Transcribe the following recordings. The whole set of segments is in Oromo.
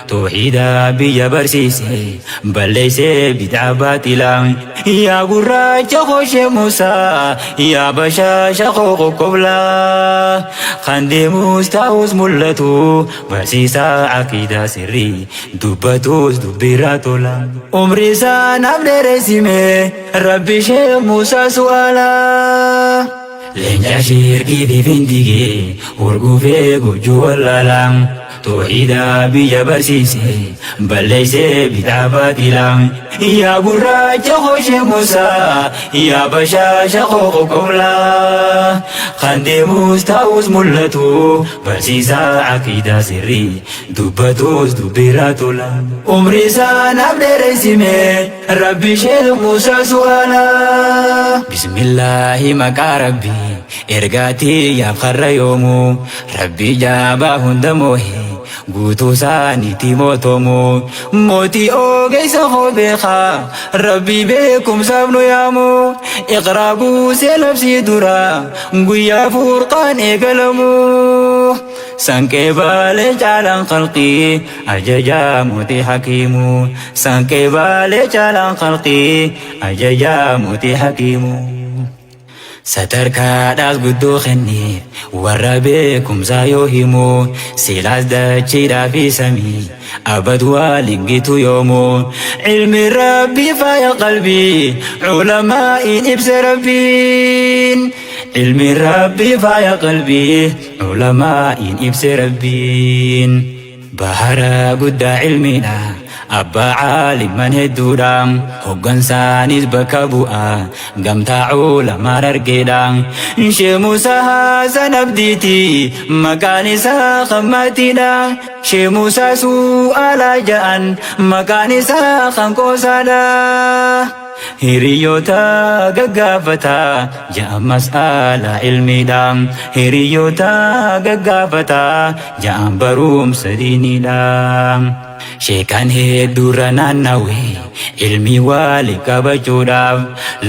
Toohiida biyya barsiise balleessee bid'aa baaxilaa. Yaa gurraacha koo Musaa, yaa bashaasha koo qoqqoblaa. Kan deemus ta'us mul'atu barsiisaa aqiidaa sirrii dubbatus dubbiirraa tola. Umri isaa naaf dheeressi Rabbi Sheekh Musaa su'aalaa. Leenca shirkii fi findigee hurgufee gujuu wallaalaa. Toohiida biyya barsiise balleessee bid'aa baaxilaa. Yaa gurraacha koo Musaa, yaa bashaasha koo qoqqoblaa. Kan deemus ta'us mul'atu barsiisaa aqiidaa sirrii dubbatus dubbiirraa tola. Umri isaa naaf dheeressi Rabbi Sheekh Musaa su'aalaa. Bismillaahi, maqaa Rabbii ergaatii yaaf karra yoomuu, Rabbii jaabaa hunda moohee guutuu isaaniitti mootomuu, mootii ogeessa koo beekaa Rabbii beekumsaaf nu yaamu, iqraa buusee labsii dura guyyaa furqaan eegalamu. Sanqee baalee caalaan qalqii ajajaa mootii hakiimu, sanqee baalee caalaan qalqii ajajaa mootii hakiimu. Sadarkaadhaas guddoo kenneef warra beekumsaa yoo himu, silaas dachiidhaa fi samii abad waliin gitu yoomu. Ilmi Rabbii faaya qalbii, culamaa'iin ibsa Rabbiin. Ilmi Rabbii faaya qalbii, culamaa'iin ibsa Rabbiin. Bahara guddaa ilmiidha, abbaa caaliman hedduudha, hoggansaanis bakka bu'a gamtaa culamaa argeedha. Shee Musaa Hasan Abdiiti maqaan isaa kan maatiidha. Shee Musaa Su'aalaa ja'an maqaan isaa kan qoosaadha. Hiriyoota gaggaafataa ja'an mas'ala ilmiidha. Hiriyoota gaggaafataa ja'an barumsa diiniidha. Sheekan hedduurra naannawee ilmi wali qabachuudhaaf,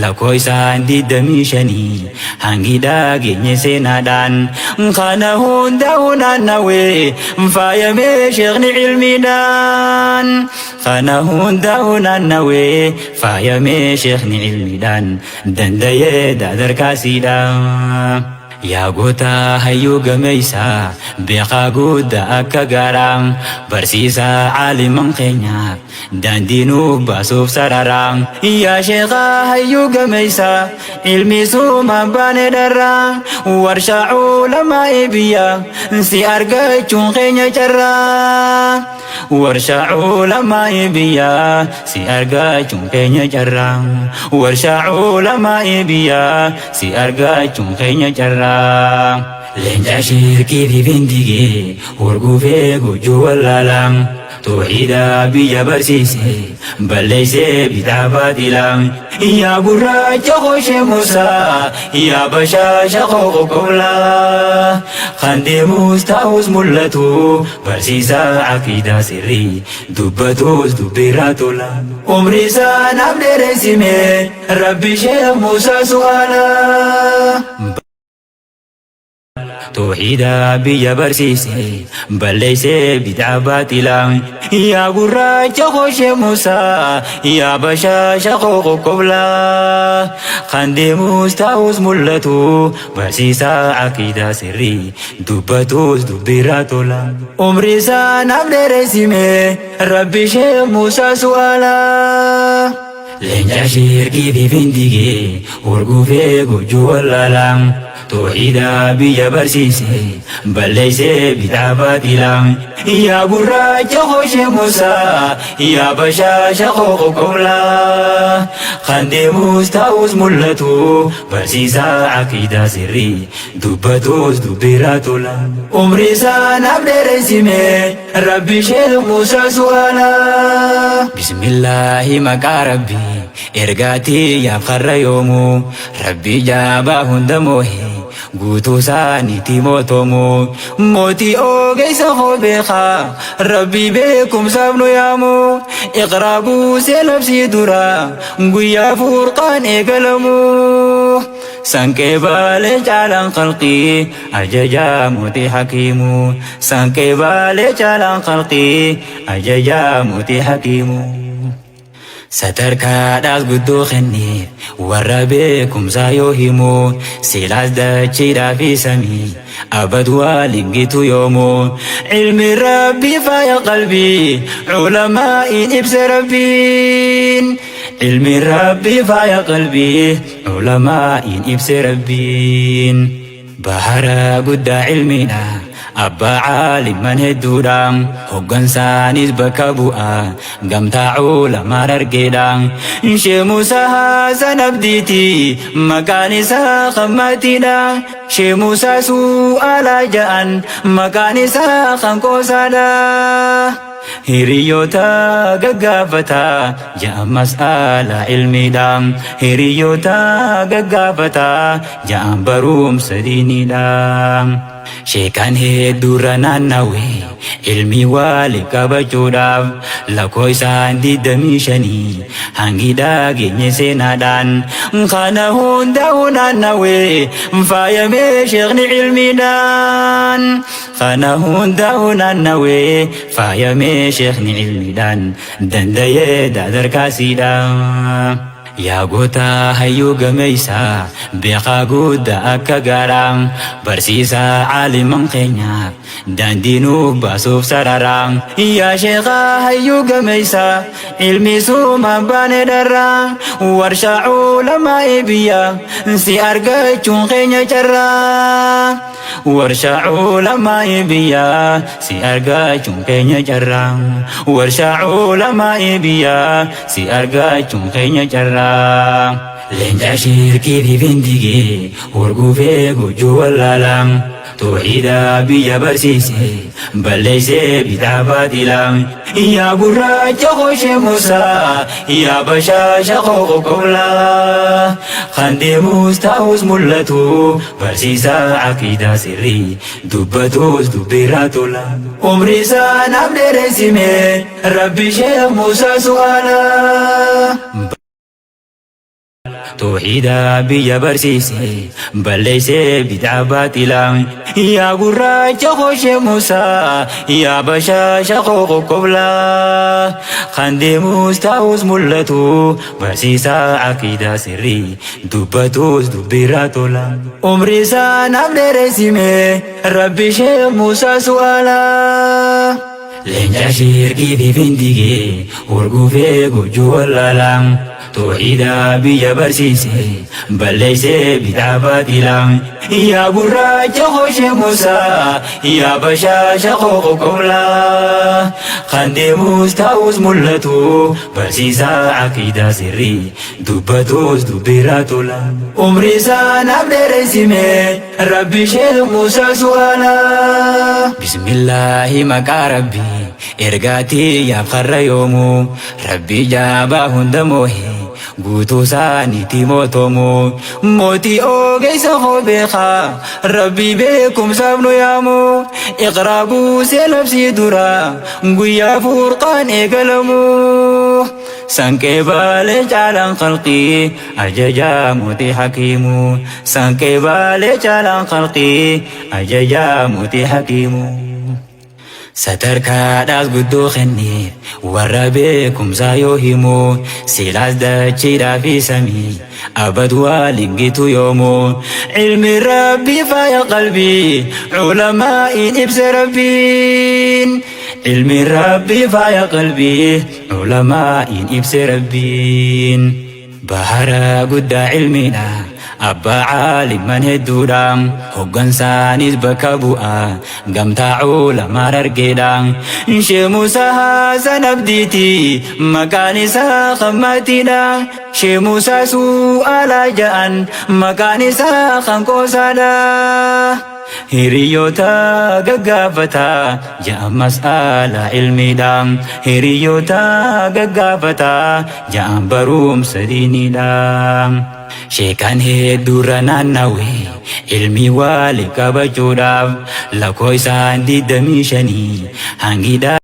lakkoo isaan 25 hangi dhageenye seenaadhaan. Kana hundaa'u naannawee faayamee sheekni ilmiidhaan. Kana hundaa'u naannawee faayamee sheekni ilmiidhaan danda'ee dadarkaasiidha. Yaa goota hayyuu gameessaa, beekaa guddaa akka gaaraa, barsiisaa caaliman keenyaaf daandii nuuf baasuuf sararaa. Yaa sheekaa hayyuu gameessaa, ilmi suumaan baane dharraa, warshaa culamaa biyya si argachuun keenya carraa. Warshaa culamaa biyya si argachuun keenya carraa. Warshaa culamaa biyya si argachuun keenya carraa. Leenca shirkii fi findigee hurgufee gujuu wallaalaa. Toohiida biyya barsiise balleessee bid'aa baaxilaa. Yaa gurraacha koo Musaa, yaa bashaasha koo qoqqoblaa. Kan deemus ta'us mul'atu barsiisaa aqiidaa sirrii dubbatus dubbiirraa tola. Umri isaa naaf dheeressi Rabbi Sheekh Musaa su'aalaa. Toohiida biyya barsiise balleessee bid'aa baaxilaa. Yaa gurraacha koo Musaa, yaa bashaasha koo qoqqoblaa. Kan deemus ta'us mul'atu barsiisaa aqiidaa sirrii dubbatus dubbiirraa tola. Umri isaa naaf dheeressi Rabbi Sheekh Musaa su'aalaa. Leenca shirkii fi findigee hurgufee gujuu wallaalaa. Toohiida biyya barsiise balleessee bid'aa baaxilaa. Yaa gurraacha koo Musaa, yaa bashaasha koo qoqqoblaa. Kan deemus ta'us mul'atu barsiisaa aqiidaa sirrii dubbatus dubbiirraa tola. Umri isaa naaf dheeressi Rabbi Sheekh Musaa su'aalaa. Bismillaahi, maqaa Rabbii ergaatii yaaf karra yoomuu, Rabbii jaabaa hunda moohee. Guutuu isaaniitti mootomu. Mootii ogeessa koo beekaa Rabbii beekumsaaf nu yaamu. Iqraa buusee labsii dura guyyaa furqaan eegalamu. Sanqee baalee caalaan khalqii ajajaa mootii hakiimu. Sanqee baalee caalaan khalqii ajajaa mootii hakiimu. Sadarkaadhaas guddoo kenneef warra beekumsaa yoo himu, silaas dachiidhaa fi samii abad waliin gitu yoomu. Ilmi Rabbii faaya qalbii, ulamaa'iin ibsa Rabbiin. Ilmi Rabbii faaya qalbii, ulamaa'iin ibsa Rabbiin. Bahara guddaa ilmiidha, abbaa caalimman hedduudha, hoggansaanis bakka bu'a, gamtaa ulamaa argeedha. Shee Musaa Hasan Abdiiti, maqaan isaa kan maatiidha. Shee Musaa Su'aalaa ja'an, maqaan isaa kan qoosaadha. Hiriyoota gaggaafataa ja'an mas'ala ilmiidha. Hiriyoota gaggaafataa ja'an barumsa diiniidha. Sheekan hedduurra naannawee ilmi waliif qabachuudhaaf lakkoo isaan 25 hangi dhageenye seenaadhaan. Kana hundaa'u naannawee faayamee sheekni ilmiidhaan. Kana hundaa'u naannawee faayamee sheekni ilmiidhaan danda'ee dadarkaasiidha. Yaa goota hayyuu gameessa beekaa guddaa akka gaaraa, barsiisaa caaliman keenyaaf daandii nuuf baasuuf sararaa. Yaa sheekaa hayyuu gameessa ilmi suumaan baane dharraa, warshaa ulamaa biyya si argachuun keenya carraa. Warshaa ulamaa biyya si argachuun keenya carraa. Warshaa ulamaa biyya si argachuun keenya carraa. Leenca shirkii fi findigee hurgufee gujuu wallaalaa. Tawxiida biyya barsiise balleessee bitaa baaxilaa. Yaa gurraacha koshee Musaa, yaa bashaasha koo qoqqoblaa. Kan deemus ta'us mul'atu barsiisaa aqiidaa sirrii, dubbatus dubbiirraa tola. Umri isaa naaf dheeresime Rabbi Sheekh Musaa Su'aalaa. Tawxiida biyya barsiise balleessee bitaa baaxilaa. Yaa gurraacha koshee Musaa, yaa bashaasha koo qoqqoblaa. Kan deemus ta'us mul'atu barsiisaa aqiidaa sirrii, dubbatus dubbiirraa tola. Umri isaa naaf dheeresime Rabbi Sheekh Musaa Su'aalaa. Leenca shirkii fi findigee hurgufee gujuu wallaalaa. Tawxiida biyya barsiise balleessee bitaa baaxilaa. Yaa gurraacha koshee Musaa, yaa bashaasha koo qoqqoblaa. Kan deemus ta'us mul'atu barsiisaa aqiidaa sirrii, dubbatus dubbiirraa tola. Umri isaa naaf dheeresime Rabbi Sheekh Musaa Su'aalaa. Bismillaahi, maqaa Rabbii ergaatii yaaf karra yoomuu, Rabbii jaabaa hunda moohee guutuu isaaniitti mootomu. Mootii ogeessa koo beekaa Rabbii beekumsaaf nu yaamu. Iqraa buusee labsii dura guyyaa furqaan eegalamu. Sanqee baalee caalaan khalqii ajajaa mootii hakiimu. Sanqee baalee caalaan khalqii ajajaa mootii hakiimu. Sadarkaadhaas guddoo kenneef warra beekumsaa yoo himu, silaas dachiidhaa fi samii abad waliin gitu yoomu. Ilmi Rabbii faaya qalbii, ulamaa'iin ibsa Rabbiin. Ilmi Rabbii faaya qalbii, ulamaa'iin ibsa Rabbiin. Bahara guddaa ilmiidha, abbaa caalimman hedduudha, hoggansaanis bakka bu'a, gamtaa ulamaa argeedha. Shee Musaa Hasan Abdiiti, maqaan isaa kan maatiidha. Shee Musaa Su'aalaa ja'an, maqaan isaa kan qoosaadha. Hiriyoota gaggaafata ja'an mas'ala ilmiidha. Hiriyoota gaggaafata ja'an barumsa diiniidha. Sheekan hedduurra naannawe ilmii waali qabachuudhaaf, lakkoo isaan 25 hangidha.